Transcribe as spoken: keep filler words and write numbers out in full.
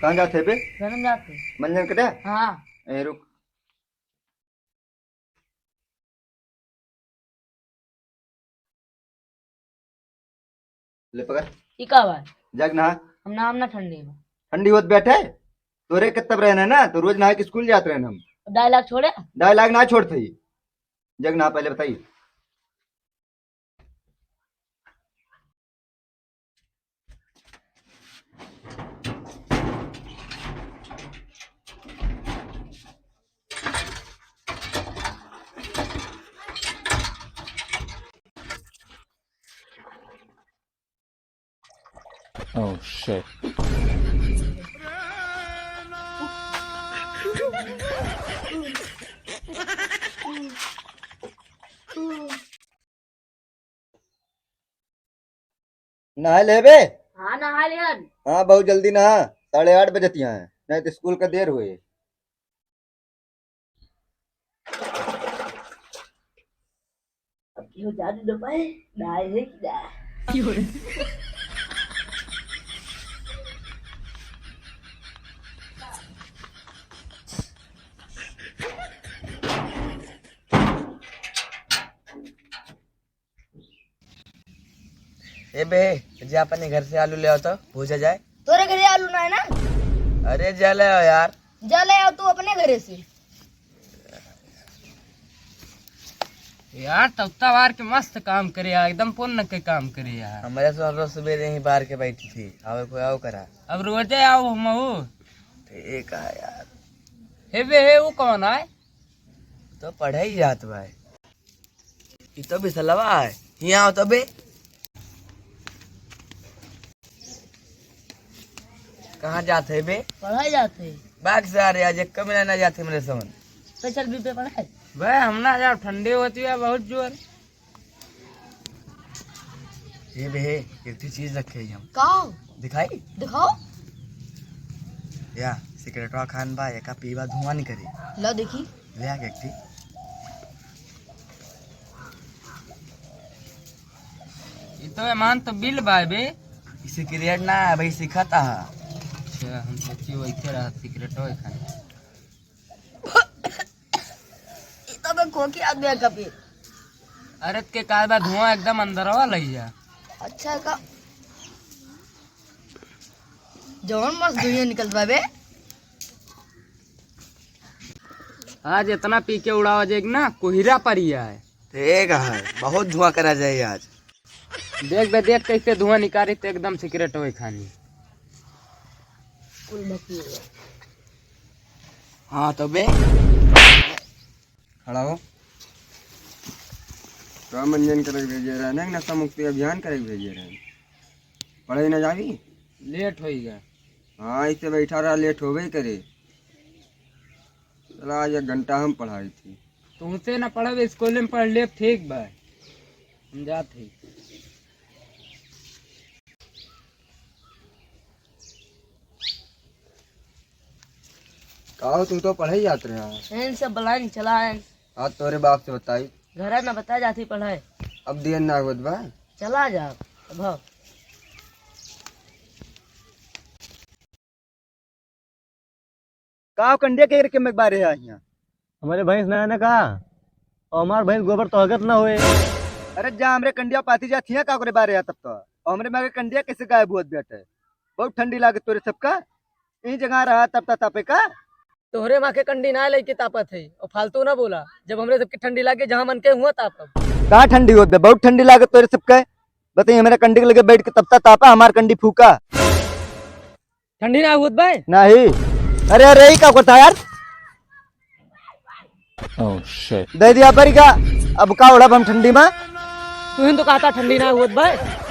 कहाँ जात है बे? घर में जात है। मंजन कटे? हाँ। ए, रुक। ले पकड़। ई का बा? जग नहा। हम नहाम ना ठंडी में। ठंडी होत बैठे? तोरे कितब रहना ना, तो रोज नहा के स्कूल जात रहना हम। डायलॉग छोड़े? डायलॉग ना छोड़ते ही। जग नहा पहले बताइए। Oh shit. नहाए लेबे? हाँ, नहा लिहन। हाँ, बहुत जल्दी नहा, साढ़े आठ बजतिया है, नहीं तो स्कूल का देर हुए। अब क्यों जाने दो भाई, नहाए है कि ना? ए बे, जा अपने घर से आलू ले आओ तो, भूजा जाए। तोरे घरे आलू ना है ना? अरे जा ले आओ यार। जा ले आओ तू अपने घरे से। यार, तब तवार के मस्त काम करे यार, एकदम पुण्य के काम करे यार। हमारे से रोज सुबह यहीं बाहर के बैठी थी, आवे कोई आओ करा। अब रोजे आओ हमहू। ठीक है यार। हे बे, हे, वो कौन आए? तो पढ़े ही जात भाई। ई तो बिसलवा है। हियाँ आओ तो बे। कहाँ जात है बे? पढ़ाई जात है। बाग से आ रहे आज, एक कमरा ना जात है मेरे समझ। तो चल बी पे पढ़ाई। बे, हम ना जाओ, ठंडी होती है बहुत जोर। ये बे, एक ठे चीज रखे ही हम। का? दिखाई? दिखाओ। या, सिगरेटवा खान बा, एका पीबा धुआं निकरी। ला देखी। ले आ के एक ठे। ई तो एमान तो बिल बा बे। ई सिगरेट ना है भाई, सिखाता है। अच्छा, हम सोची वैसे रहा सिगरेट हो खाने। ई तो बे खोखी आदमी है कभी। अरे के का बा, धुआं एकदम अंदरवा लग जा। अच्छा का? जवन मस्त धुआं निकलत बा बे। आज इतना पी के उड़ावा जे ना, कोहिरा परिया है। ठीक है, बहुत धुआं करा जाए आज। देख बे, देख कैसे धुआं निकाली, तो एकदम सिगरेट होए खानी। कुल बकी हो गया। हाँ तो बे। खड़ा हो। का मंजन करे भेजे रहे ना, नशा मुक्ति अभियान करे भेजे रहे। पढ़े ना जावी? लेट होइगा। हाँ, इसे बैठा रहा, लेट होबे करे। चला, आज एक घंटा हम पढ़ाई थी। तुमसे ना पढ़ब, स्कूल में पढ़ लेब, ठीक बा। हम जात ही। का हो, तू तो पढ़े जात रहा। इनसे बुलाइन चला आइन। आज तोरे बाप से बताई। घरे में बता जाती पढ़े। अब देर ना होत बा। चला जा, अब। का हो कंडिया के करके में बारे है यहाँ? हमारे भैंस ना है ना का? और हमार भैंस गोबर तो हगत ना होए। अरे जा हमरे कंडिया पाती जात हिया का करे बारे है तब तो। और हमरे माँ के कंडिया कैसे गायब हुआ बैठे? बहुत ठंडी लागत तोरे सबका। यही जगह रहा तब ता तापे का? तोहरे माँ के कंडी ना लेके तापत है और फालतू ना बोला। जब हमरे सबके ठंडी लागे जहाँ मन के हुआ तापब। का ठंडी होत बे? बहुत ठंडी लागत तोरे सबके। बताइए, हमरे कंडी के लगे बैठ के तब ता तापा, हमार कंडी फूका। ठंडी ना होत बे? नहीं। अरे, अरे, ई का करता यार? Oh, shit. दे दिया बरी का, अब का ओढ़ब हम ठंडी में? तू ही तो कहता ठंडी ना होत बे।